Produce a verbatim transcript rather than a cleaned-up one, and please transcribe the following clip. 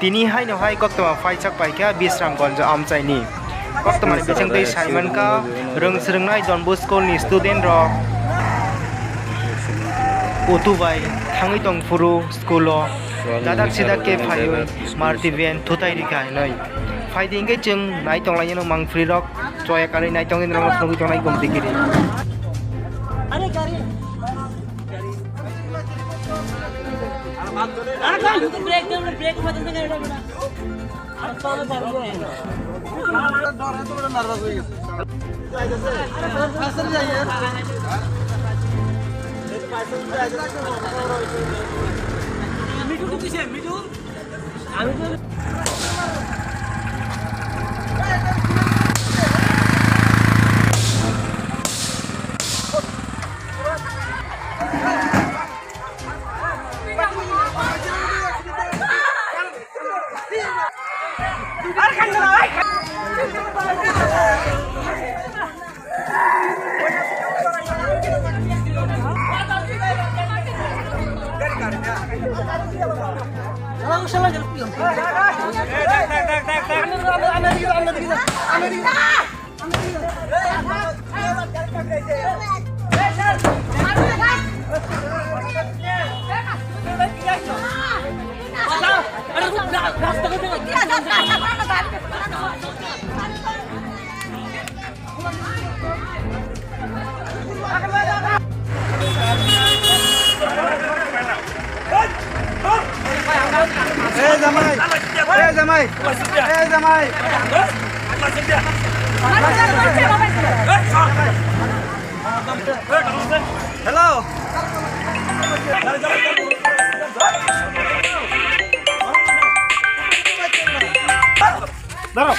Tini haino hai koktwma phaichak paikha Bisramganj amchaini. Koktwmani bisingtwi saimankha, rwng swrwngnai Don Bosco ni student rok auto bai thangwi tongphuru school o, dadak sidak khe phaiwi Maruti van thutai rikha hinwi. Phaidi hinkhe chwng nai tonglainani mangpri rok, choya karwi nai tongwi norok phunugwi tongnai gomti giri. Eh, jamai. Eh, jamai. Eh, jamai. Hello. Daro.